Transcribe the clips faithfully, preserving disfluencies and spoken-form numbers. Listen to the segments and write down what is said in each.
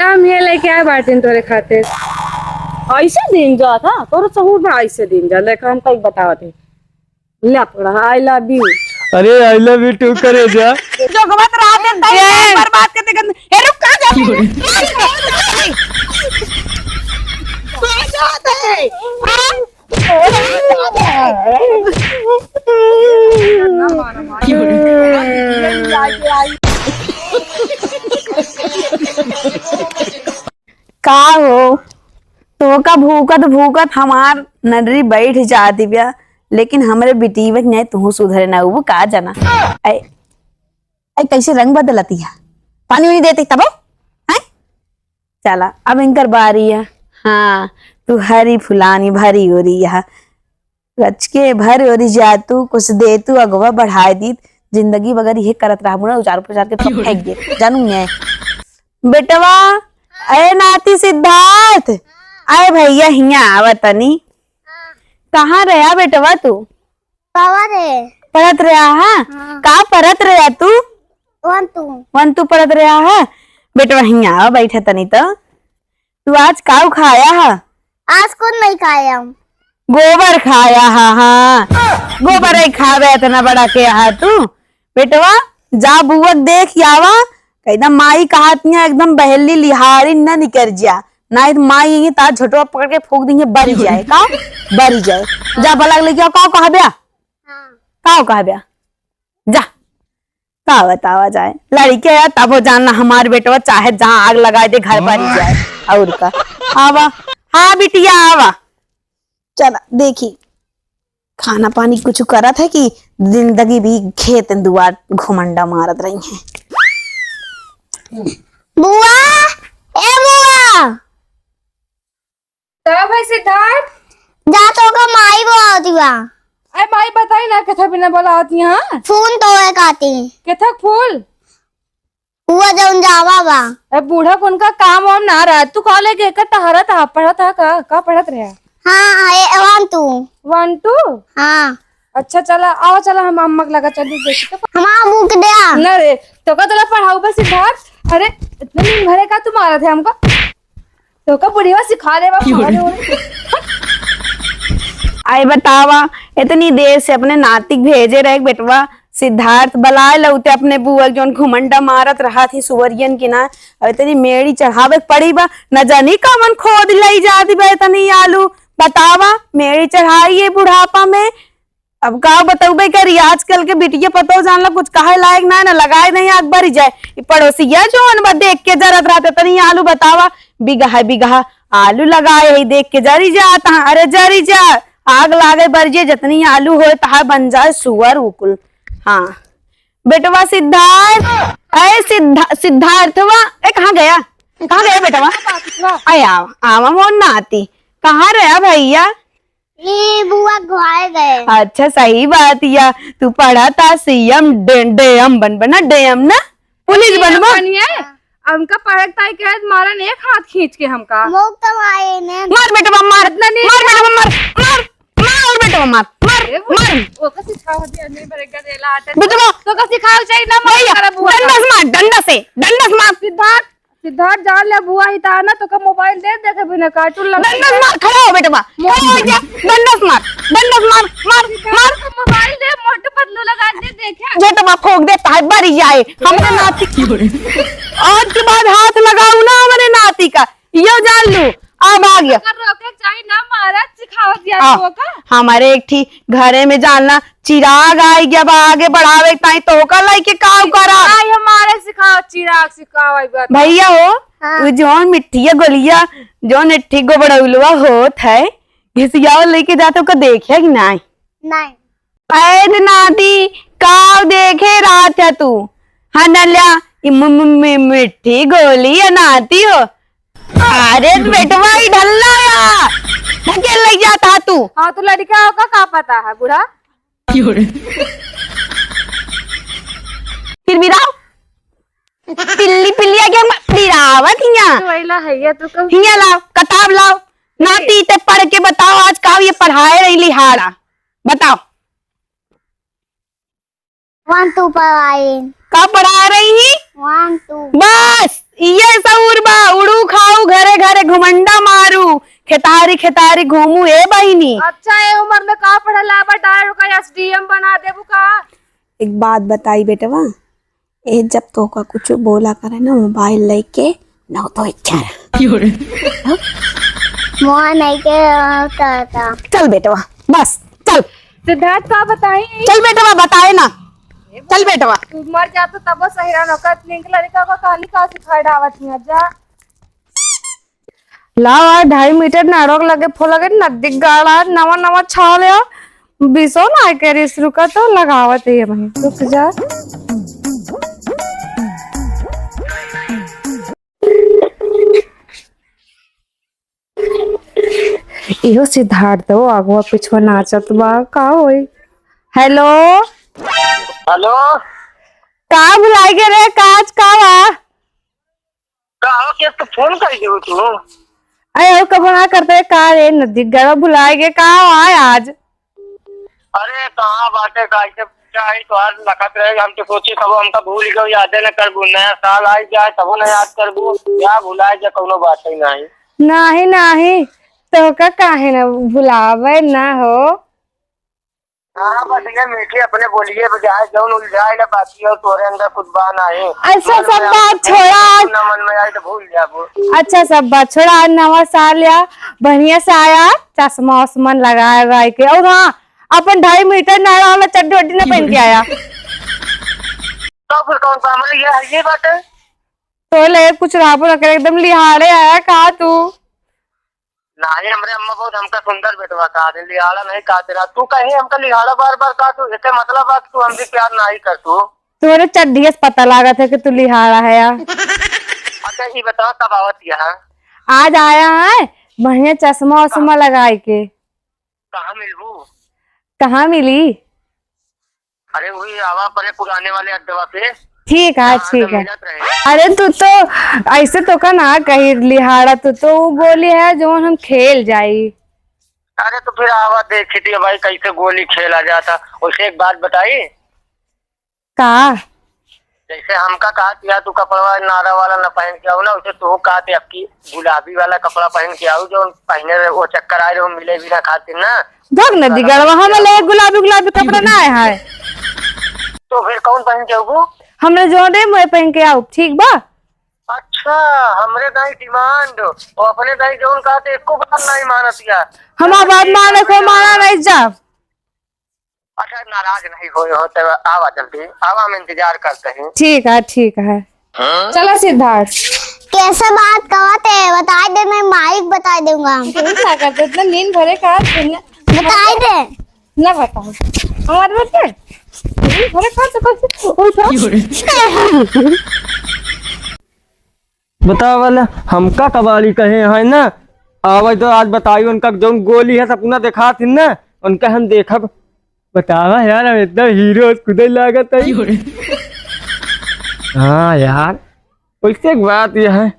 हम ये लेके आए बाटिन तोरे खातिर। ऐसे दिन जात हा, तोरे सहूर में ऐसे दिन जा, लेकिन हम कई बतावत है। ले पकड़ा, I love you। अरे, I love you too करे जा। जोगवा तो रात दिन तक ए! बर्बाद करते करते। ए, रुक, कहाँ जाते हैं? कहाँ जाते हैं? हाँ? का हो, तोहका भूकत भूकत हमार नडरी बैठ जाती बिया, लेकिन हमरे बिटीवा के नाई तुहू सुधरे ना, वो का जाना। ऐ, ऐ, कैसे रंग बदलती है, पानी उनी देते तबो, हैं? चला, अब इनकर बारी है। हाँ, तू हरी फुलानी भरी ओरी है, रच के भर ओरी जा तू, कुछ दे तू, अगवा बढ़ाए दी, जिंदगी बगर ये करत रहबू ना, उचार पुचार के तो फेंक दे, जानू ने। बेटवा, ए नाती सिद्धार्थ, आए भैया हियाँ आवा तनी। कहाँ रहा बेटवा तू? पढ़त रहा? हाँ। हाँ। का पढ़त रहा तू? One two। One two पढ़त रहा है? बेटवा हियाँ आवा, बैठा तनी तो। तू आज काऊ खाया है? आज कुछ नहीं खाया हम। गोबर खाया है, हाँ। गोबर ही खावे इतना बड़ा के है तू। बेटवा, जा बुआ के देख आवा, एकदम माई कहत हियाँ एकदम बहेली लिहारी न निकर जा, नाहीं तो माई यही तार झोटवा पकड़ के फूंक दिहे, बरी जाए, का? बरी जाए। जा भला लेके आओ, का कहब्या? हाँ। का कहब्या? जा, का बतावा जाए, लड़के है तब हो जानना, हमार बेटवा चाहे जहाँ आग लगाए दे, घर पर ही जाए। और का? आवा, हाँ बिटिया आवा, चला देखी खाना पानी कुछ करत है कि जिंदगी भी खेत दुआर घुमंडा मारत रही है। बुआ, ए बुआ। का भाई सिद्धार्थ? जा तो का माई बुलावती बा। अरे माई बताई ना, कथा बिना बोला होती यहाँ। फोन तो है काती। कथा फूल? हुआ जौन जावा बा। ए, बूढ़ा को उनका काम वाम ना रहा। तू का लेके एकर टहरत हा, पढ़त हा का? का पढ़त रहा? हाँ, ए, one two। One two? हाँ। अच्छा, चला, आओ, चला, हम अम्मा के लगा चली, देखी तो। हमारा बुक दे आ। ना रे, तो का तोला पढ़ाऊ बस सिद्धार्थ? अरे, इतने दिन भरे का तू मारत है हमको? तो का बुढ़िया सिखा दे बा, क्यों रे? पढ़ा दे। आई बतावा, इतनी देर से अपने नाती के भेजे रहे बेटवा, सिद्धार्थ बलाए लौटे अपने बुआ के, जौन घुमंडा मारत रहा थी सुअरियन की ना। अब इतनी मेड़ी चढ़ावे के पड़ी बा, न जानी कमन खोद लई जाती बा इतनी आलू। बतावा, मेड़ी चढ़ाई है बुढ़ापा में। अब का बतौबे करी, आजकल के बिटिया पतो जान ला कुछ कहे लायक ना, ना लगाए नहीं आग बरी जाए। ई पड़ोसिया जौन बा देख के जरत रहते तनी आलू। बतावा, बिगहा बिगहा आलू लगाए है, देख के जरी जात हाँ। अरे जरी जा, आग लागे बरी जाए, जतनी आलू होए तहा बन जाए सुअर उकुल। हाँ। बेटवा सिद्धार्थ, अरे सिद्धा-, सिद्धार्थवा, ए, कहाँ गया? कहाँ गया बेटवा? अरे आवा, आवा मोर नाती, कहाँ रहा भैया? ई बुआ घुआए गए। अच्छा, सही बात या, तू पढ़ा था सीएम डे-, डीएम बनबा ना, डीएम ना, पुलिस सीएम बनबा। बनिए, हमका पढ़त ताई के मारन एक हाथ खींच के हमका। मुक तो आए ने। मार बेटवा, मार। इतना नहीं मार बेटवा, मार, मार। मार बेटवा, मार, मार, ए, वो, मार। वो का सिखावा दिया, नहीं बरेगा देला आटा। बेटवा। तो का सिखावा चाहिए ना, मार भैया, करा बुआ का। डंडा से मार, डंडा से, डंडा से मार। सिद्धार्थ, सिद्धार्थ, जान ले बुआ ही ता ना, तो का मोबाइल दे, देखे बिना कार्टून लगा। डंडा से मार, खड़ा हो बेटवा, खड़ा हो जा, डंडा से मार, डंडा से मार, मार, सिद्धार्थ मार। का मोबाइल दे, मोटू पतलू लगा दे, देखे। बेटवा फूंक दे, ताहे बरी जाए, हमरे नाती। आज के बाद हाथ लगाऊ ना हमरे नाती का। यो जान लू, अब आ गया। अगर रोके चाही ना महाराज, सिखावत या आ, तो का? हमारे एक ठी घरे में जानला चिराग आई गया बा, आगे बढ़ावे ताई तो का लइके का करा? आई हमारे सिखाओ, चिराग सिखाओ, आई बात। भैया हो, हाँ। वो जौन मिट्टिया गोलिया, जौन इट्ठी गोबड़ौलवा होत है, घिसियाओ लेके जाते ओका देखे कि नाई? नाई। ऐद नाती, काव देखे रहत है तू? हाँ नल्या, ई मु-, मु-, मु-, मिट्ठी गोली है नाती हो। अरे बेटवा, ई ढल्ला या। ढकेल लई जात हा तू। हाँ, तो लड़का होगा, का पता है, बूढ़ा? फिर भी राव। पिल्ली, पिल्लिया के हम बिरावत हिया। तो वही ला है, ये तो कहूँ। हिया लाव, किताब लाव। नाती, ते पढ़ के बताओ, आज का ये पढ़ाए रही लिहाड़ा? बताओ। One two पढ़ाई। का पढ़ा रही ही? One two। बस, ये सऊर बा, उड़ू घरे घुमंडा मारू, खेतारी खेतारी घूमू ए बहिनी। अच्छा, ए उम्र में का पढ़ल आवा, डायरेक्ट ओका एसडीएम बना देबू का? एक बात बताई बेटवा, ए जब तोहका कुछ बोला करे ना, मोबाइल लेके नौ दो ग्यारह। मोबाइल लेके, अ, करता। चल बेटवा, बस चल। सिद्धार्थ का बताई? चल बेटवा, बताए ना। चल बेटवा। तू मर जा तो तबो सही रहन, ओकर निक लड़का को कहानी का सिखाए डावत हिया जा। लावा, ढाई मीटर नाड़ो के लगे फो लगे नदी गाड़ा नवा नवा छाल या। बीसो ना के रिस रुका तो लगावत है भाई। रुक जा। इहो सिद्धार्थ हो, आगवा पिछवा नाचत बा, का होई? हेलो। हेलो। का भुलाई गे रे, काज का बा? का हो, के तो फोन कर देबो तू? अरे, वो कबो ना करते का रे, नदी गड़ा भुलाए गे, का आए आज? अरे, कहाँ बाटे, का ऐसे पूछा है, तोहार लखत रहे, हम तो सोची कबो हमका भूल गयो, यादे न करबू, नया साल आई जाए, तबो न याद करबू, या भुलाए जा, कौनो बात ही नहीं। नहीं, नहीं, तो का काहे न भुलावे ना हो? हाँ, बस ये मीठी अपने बोलिए बजाय जौन उलझाए ना बाकी और तोरे अंदर कुछ बा नाही। अच्छा, मन सब में बात आए छोड़ा। ना मन में आए तो भूल जाबो। अच्छा, सब बात छोड़ा, आज नवा साल या बढ़िया से आया, चश्मा उश्मा लगाए वाए के। और हाँ, अपन ढाई मीटर नाड़ा वाला चड्डी वड्डी ना पहन के आया। तो फिर कौन सा हमारे ये है, ये बात है? तो ले कुछ राबो ना करे, एकदम लिहाड़े आया का तू? नाही, हमरे अम्मा बहुत हमका सुंदर बेटवा कहा थे, लिहाड़ा नहीं कहा तेरा। तू कहीं हमका लिहाड़ा बार बार कहा तू, एके मतलब बा कि तू हमसे प्यार नाही कर तू। तोरे चड्ढिया से पता लागत है कि तू लिहाड़ा है या। अच्छा, ये बताओ कब आवत यहाँ? आज आया है, बढ़िया चश्मा उश्मा लगाए के। कहाँ मिलबू? कहाँ मिली? अरे वही आवा परे पुराने वाले अड्डवा पे। ठीक है, जहाँ ठीक है। मिलत रहे। अरे तू तो ऐसे तो का ना कही लिहाड़ा, तू तो वो गोली है जो हम खेल जाई। अरे तो फिर आवा देखी थी भाई कैसे गोली खेला जाता। वैसे एक बात बताई। का? जैसे हमका कहा कि यार तू कपड़वा नारा वाला न पहन के आओ ना, वैसे तू कहा थे अबकी गुलाबी वाला कपड़ा पहन के आओ जो पहने रहे, वो चक्कर आए रहे, वो मिले भी ना खातिर ना। भग नदी गड़वा, हम ले गुलाबी गुलाबी कपड़ा ना आए है। तो फिर कौन पहन के आऊ? हमरे जो दे मैं पहन के आऊ, ठीक बा? अच्छा, हमरे दाई डिमांड, वो अपने दाई जौन कहा थे एको बात नहीं मानत यार। हमार बात माने को माना नहीं जा। अच्छा, नाराज नहीं होए हो तो आवा जल्दी, आवा, हम इंतजार करते हैं। ठीक है, ठीक है। चला सिद्धार्थ। कैसे बात कहत है? बताई दे, मैं मालिक बताई दूंगा। तू ना कर दे, इतना नींद भरे का है, सुन ना। बताई दे। ना बताओ। हमारे बच्चे? नींद भरे का तो कैसे? ओए, बतावल, हमका कबाड़ी कहे हैं ना? आवे तो आज बताई उनका जौन गोली है सपना देखा थी ना, उनका हम देखब। बतावा यार, हम एकदम हीरो खुदे लागत है। हाँ यार, वैसे एक बात यह है,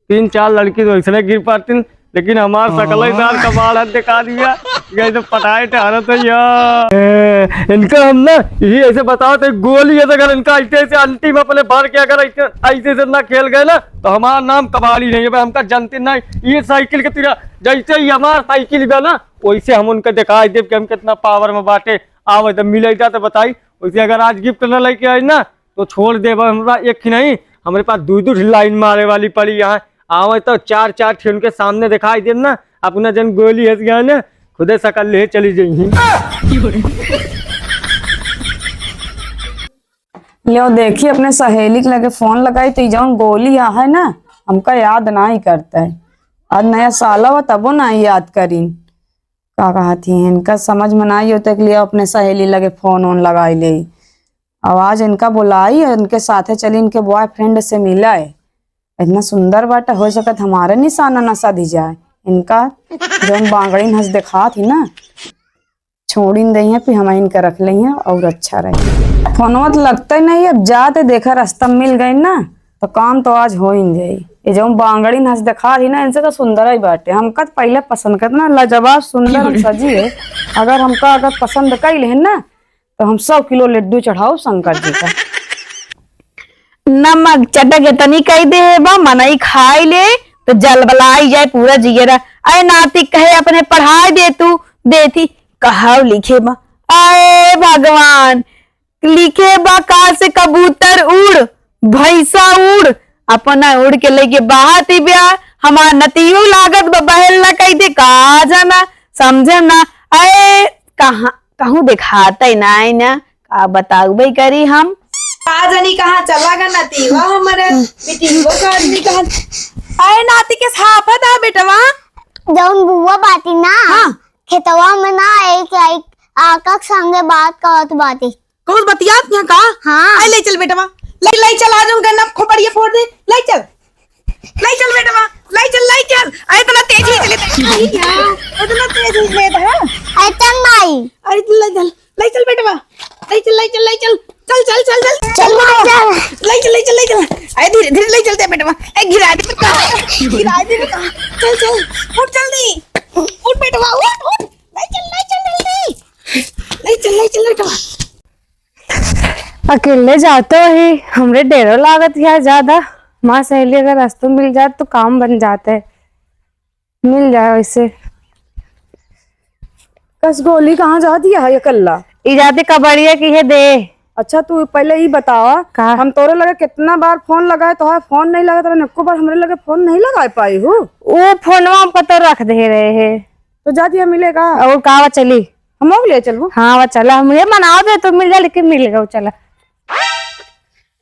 तीन चार लड़की तो ऐसे गिर पड़ती, लेकिन हमार सकल ही सार कबाड़ हद दिखा दिया। ये तो पटाए टहरत है यार। ए, इनका हम ना यही ऐसे बताओ तो गोली है तो अगर इनका ऐसे ऐसे अंतिम अपने भर के अगर ऐसे ऐसे ऐसे ना खेल गए ना तो हमारा नाम कबाड़ी नहीं है भाई, हमका जनते नहीं। ये साइकिल के तेरा जैसे ही हमारा साइकिल बा ना वैसे हम उनका दिखाई देब कि हम कितना पावर में बाटे। आवे तो मिले जा तो बताई, वैसे अगर आज गिफ्ट ना लेके आई ना तो छोड़ देब हमरा एक ही नहीं, हमरे पास दुइ दुइ ठे लाइन मारे वाली पड़ी यहाँ। आवे तो चार चार ठे उनके सामने दिखाई देब ना, अपना जन गोली हंस गया ना, खुदे सकल ले चली जइहीं। लेव देखी अपने सहेली के लगे फोन लगाई तो ई जौन गोली आ है ना, हमका याद नाही करता है। आज नया साल बा तबो नाही याद करीन। का कहत ही इनका समझ में नाही होता के लिए अपने सहेली लगे फोन वोन लगाई ले। अब आज इनका बुलाई, इनके साथे चली, इनके बॉयफ्रेंड से मिला है। इतना सुंदर बाटे, हो सकत हमारे निशाना ना सधी जाए। इनका जौन बांगड़िन हंस देखात ही ना, छोड़िन दइहें, फिर हम इनका रख लेइहें और अच्छा रहे। फोनवा तो लगते नहीं, अब जाते देखा रास्ता में मिल गई ना, तो काम तो आज हो ही जाई। ये जौन बांगड़िन हंस देखात ही ना, इनसे तो सुंदर ही बाटे। हमका तो पहले पसंद करत ना, लाजवाब सुंदर हम सजी है। अगर हमका अगर पसंद कई लेहन ना, तो हम सौ किलो लड्डू चढ़ाओ शंकर जी का। नमक चटक एतनी कई दे बा, मनई खाई ले, तो जलबलाई जाए पूरा जियरा। अरे नाती कहे अपने पढ़ाई दे तू, देती, कहाँ लिखे बा? अरे भगवान, लिखे बा का से कबूतर उड़, भैंसा उड़, अपना उड़ के लेके बाहर ही ब्या, हमार नतियो लागत बा बहेल ना कह दे, का जाना, समझे ना। अरे कहाँ, कहूँ देखाते ना, ना, का बताउबे करी हम। का जानी कहाँ चला गा नतिवा हमरे, बिटियो का आदमी कहाँ। अरे नाती के साफत आ बेटवा। जौन बुआ बाटी ना, हाँ। खेतवा में ना एक, एक आका के संगे बात करत बाटी। कहूँ बतियात यहाँ का? हाँ। आई ले चल बेटवा, ले, ले चल, आज उनका ना खोपड़िया फोड़ दे, ले चल, ले चल बेटवा, ले चल, ले चल। आ, इतना तेज ही चले, इतना तेज ही चले था। अरे चल माई। अरे ले चल, ले चल बेटवा, ले चल, ले चल, ले चल, चल, चल, चल, चल, चल माई, चल। ले चल, ले चल, ले चल। अरे धीरे, धीरे ले चलते बेटवा। ए गिरा दे, गिरा दे बेटवा। चल, चल, उठ जल्दी, उठ बेटवा, उठ, उठ। ले चल, ले चल जल्दी, ले चल, ले चल बेटवा। अकेले जाते ही हमरे डेरो लागत है ज्यादा। माँ सहेली अगर रस्तों मिल जात तो काम बन जाते, मिल जाए वैसे। कस गोली कहाँ जाती है ये कल्ला? ई जाते कबड़िया की है दे। अच्छा तू पहले ई बतावा, का? हम तोरे लगे कितना बार फोन लगाए, तोहार फोन नहीं लगा, तोरे एको बार हमरे लगे फोन नहीं लगा पाई हूँ। वो फोनवा हम कतो रख दे रहे हैं। तो जा दिया मिलेगा। और का वा चली? हम लोग ले चलबू। हाँ, वा चला, हम ये मनाओ दे तो मिल जा, लेकिन मिल गओ, चला।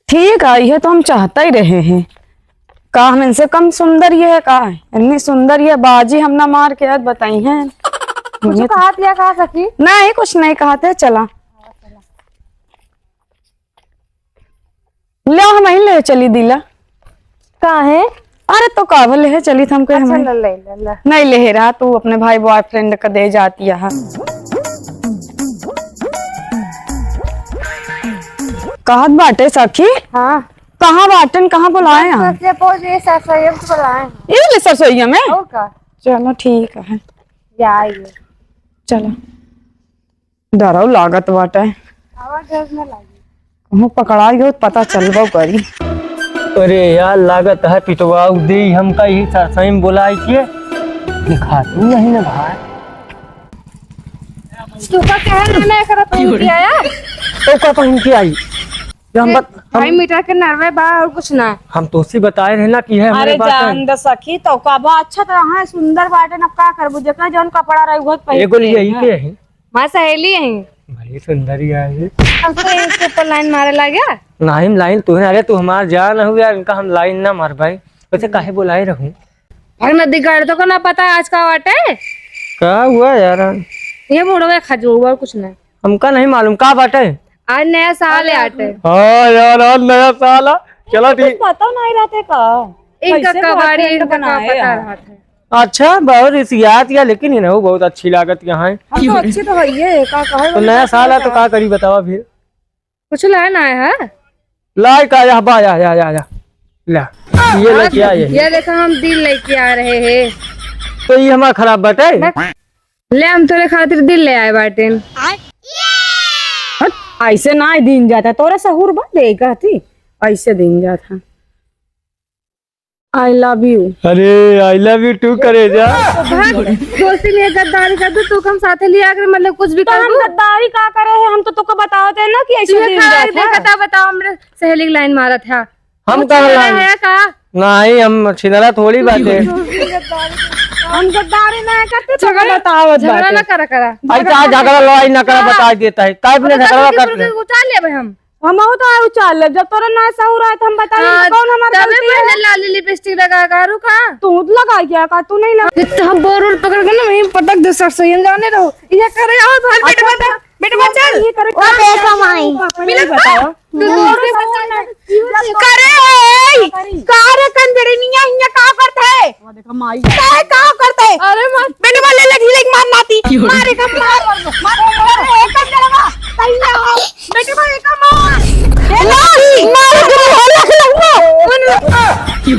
ठीक है, ये तो हम चाहता ही रहे हैं। का हम इनसे कम सुंदर ये है का? इतनी सुंदर ये बाजी हम ना मार के आज बताई हैं। कुछ कहा दिया का सखी? नहीं, कुछ नहीं कहते, चला। ले हम ही ले चली दिला। काहे? अरे तो का बोले है चली थम के अच्छा, हमें ले, ले, ले, ले। नहीं ले रहा तू अपने भाई बॉयफ्रेंड का दे जाती है। कहत बाटे सखी। हाँ। कहाँ बाटन, कहाँ बुलाए हैं? बस ये पहुँच गए सरसोईया में बुलाए हैं। ये ले सरसोईया में? और का? चलो ठीक है। जाइए। चलो। डरौ लागत बाटे। आवाज डर न लागे। कहूँ पकड़ाई हो, पता चलबो करी। अरे यार, लागत है पिटवाऊ दे हमका यही सरसोई में बुलाई के। दिखा तू नहीं ना भाई। तू का कहे ना, ना एकरा पहन के आया? तो का पहन के आई? जो हम बत-, हम ढाई मीटर के नरवे बा और कुछ ना। हम तोसी बताए रहे ना कि है हमरे अरे बाटन। जान दे सखी, तो का बा, अच्छा तो हाँ, सुंदर बाटन, अब का करबू, जेकरा जौन कपड़ा रही, उहे पहिर एगो के लिए ही ना। के है? हमार सहेली है। बड़ी सुंदर ही है। हम तो एक के ऊपर लाइन मारे लागे। नहीं, लाइन तू है, अरे तू हमार जान हो यार, इनका हम लाइन ना मार भाई। वैसे काहे बुलाए रहूं? अरे नदी गाड़ तो को ना पता आज का बाटे? का हुआ यार? ये मुड़वे खजू हुआ, कुछ ना। हमका नहीं मालूम का बाटे। आज नया साल है आटे। हाँ यार, आज नया साल है। चला कुछ ठीक। पता नहीं रहते का? इनका कैसे कबाड़ी, boyfriend इनका का बनाए पता यार? रहत है? अच्छा, बहुत इसियात या, लेकिन इनहू बहुत अच्छी लागत यहाँ है। हम तो अच्छी तो है ये, का कहे तो वाली नया बात साल है है तो का? का करी बतावा फिर? कुछ लाए ना आए है? लाए का, या बा, या, या, या, या। ला, ये लेके आए हैं। ये देखो, हम दिल लेके आ रहे हैं। तो ये हमारा खराब बाटे? बस। ले, हम तोरे खातिर दिल ले आए बाटेन। हट, ऐसे ना दिन जाता, तोरा सहूर बा दे कहती, ऐसे दिन जाता। I love you। अरे, I love you too, करेजा। भाग, दोस्ती में गद्दारी कर दू, तू कम साथे लिया कर, मतलब कुछ भी तो कर हम दू। गद्दारी का करे है, हम तो तोको बतावत है ना कि ऐसे तू दिन खाए जात दे, है। बता, बताओ, हमरे सहेली के लाइन मारत है। हम कुछ कहाँ करे लाइन? है का? नहीं, हम छिनरा थोड़ी बाटे। हम गद्दारी ना करते, तोको बतावत झगड़ा बाटे। ना करा, करा। ऐसा झगड़ा लड़ाई ना करा, हाँ। बता देता है। काहे अपने अब झगड़ा तो करते हैं? उतार लेबे हम। हमहू तो आए उचाल लेब। जब तोरा ना सहूर आए तो हम बताई हाँ, तो कौन हमार तबे गलती है? पहले लाली लिपस्टिक लगा का रुका। तू लगा क्या का? तू नहीं लगा। ये तो हम बोर उर पकड़ के ना वहीं पटक दे सर से, ये जाने रहो। ये करे आओ तो बेटवा, बेटवा चल। ये करे। ओ देखो माई। मिलत बताओ। तू दूर से करे, ए, का रे कंजड़निया हिया का करत है? देखा माई। काहे का करते? अरे मार। बेटवा ले ले ढीले मार नाती। मारे का मार। मार, मार, मार, एक कर देलवा। सही ना हो। बेटवा एक मार। हे नाती, मार के मुंह लख लंगो।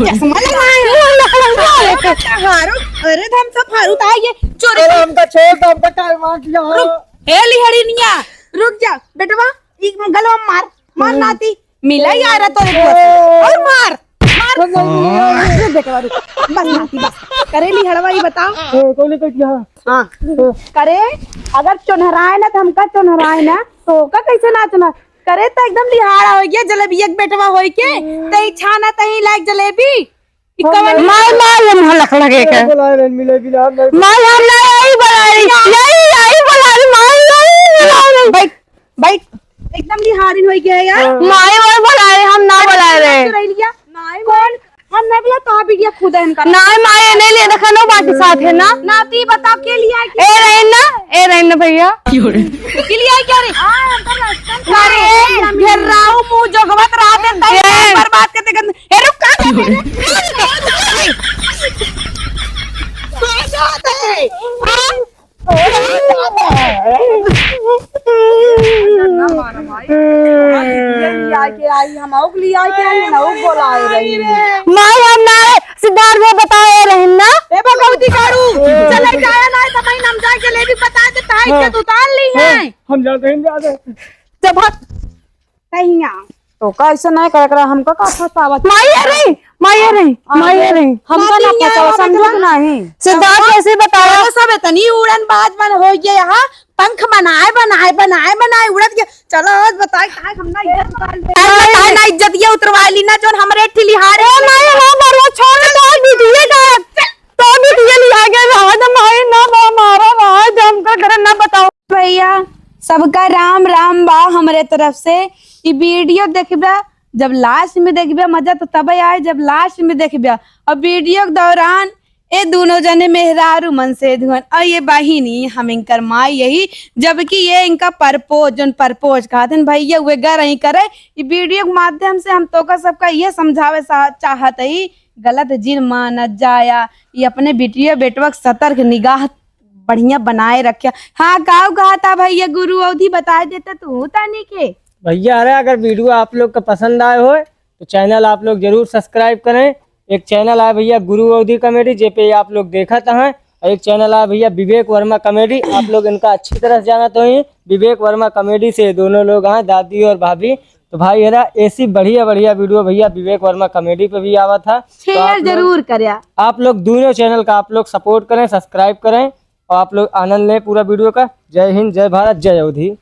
चश्मा लगाए। लख लंगो। हारू, अरे धम सब हारू ता ये चोरी। अरे हमका छोड़ दो, हमका टाइम आ गया। रुक, हे लिहड़िनिया, रुक जा। बेटवा, ई गलवा मार, मार नाती। मिला यार तोरे बुआ से। और मार, मार ये बेटवा रुक। बस नाती, बस। करे लिहाड़वा, ई बताओ। ए, कौन कह दिया? हाँ। करे, अगर चोन्हराए ना तो हमका चोन्हराए ना, तो का कैसे ना चोन्हरा? करे तो एकदम लिहाड़ा होइ गया, जलेबी एक बेटवा होइ के, तई छाना तही लायक जलेबी। ई हम कवन नहीं। माई, माई, हम हलक लगे के। बोलाए रहे, मिले भी ना, हम नहीं। माई, हम ना यही बोला रही, यही, यही बोला रही, माई, यही बोला रही। बैठ, बैठ, एकदम लिहारिन होइ गया यार। हाँ। माई, वही बोला रहे, हम ना बोला रहे। चुराई लिया। माई, कौन? हम नहीं बोला, तो बिटिया खुद है इनका। नाई माई, नहीं लिए, देखा नो बाकी साथ है ना। नाती बताओ के लिए आए? ए रही ना, ए रही ना भैया। के लिए आए क्या रे? हाँ, अरे, घेराऊ मुंह जोगवत रहा दे, तई ए। बर्बाद करते गंद। ए, रुक, कहाँ गए मेरे? कौन जात है? हाँ? ना मारा माई। हाँ, बिटिया लिया के आई, हम आउक लिया के आई, हम आउक बोलाए रही। माई, हम ना आए, सिद्धार्थ भैया बताए रही ना। ए भगवती काड़ू, चले जाए ना, तो मैं हम जाके ले भी बता दे, ताई हाँ। इज्जत उतार ली हाँ, है। हम जाते हैं, जाते हैं। जब भाग तहिया। तो का ऐसे नहीं करे, करे, हमका का फंसावत? माई आ रही, माई आ रही, आ माई आ गई। रही। हमका ना मामी फंसावा, यहाँ समझो कि नहीं? सिद्धार्थ कैसे बताया? चलो सब इतनी उड़न बाज बन हो गया यहाँ, पंख बनाए, बनाए, बनाए, बनाए उड़त गया। चलो आज बताए, काहे हम ना इज्जत उतार ले। अरे बताए ना, इज्जत ये उतरवा ली ना, जोन हमरे ठिलिहारे। ए माई, ना मरो, छोड़ दो, बिटिया का। तो भी दिए लिया गया, आज माई ना बा, मारा बा, आज हमका करे ना बताओ। भैया, सबका राम राम बा हमरे तरफ से। ई वीडियो देखबा, जब लास्ट में देखबा, मजा तो तबे आए जब लास्ट में देखबा। और वीडियो के दौरान ए दोनों जने मेहरारू मन से धुअन और ये बहिनी हम इनकर माई यही, जबकि ये इनका परपोज, जोन परपोज कहत हन भैया, उहे घर ही करे। ई वीडियो के माध्यम से हम तोका सबका ये समझावे सा-, चाहत ही गलत जिन मानत जाया। ये अपने बिटिया बेटवा के सतर्क निगाह बढ़िया बनाए रखे। हाँ, काऊ कहा था भैया, गुरु अवधी बताए देता तू तानी के। भैया, अरे अगर वीडियो आप लोग का पसंद आए होए तो चैनल आप लोग जरूर सब्सक्राइब करें। एक चैनल है भैया गुरु अवधी कॉमेडी, जे पे आप लोग देखत हैं, और एक चैनल है भैया विवेक वर्मा कॉमेडी। आप लोग इनका अच्छी तरह से जानत होई, विवेक वर्मा कॉमेडी से दोनों लोग हैं, दादी और भाभी। तो भाई है ना, ऐसी बढ़िया बढ़िया वीडियो भैया विवेक वर्मा कॉमेडी पे भी आवत है। तो आप शेयर लोग, जरूर करें। आप लोग दोनों चैनल का आप लोग सपोर्ट करें, सब्सक्राइब करें और आप लोग आनंद लें पूरा वीडियो का। जय हिंद, जय भारत, जय अवधी।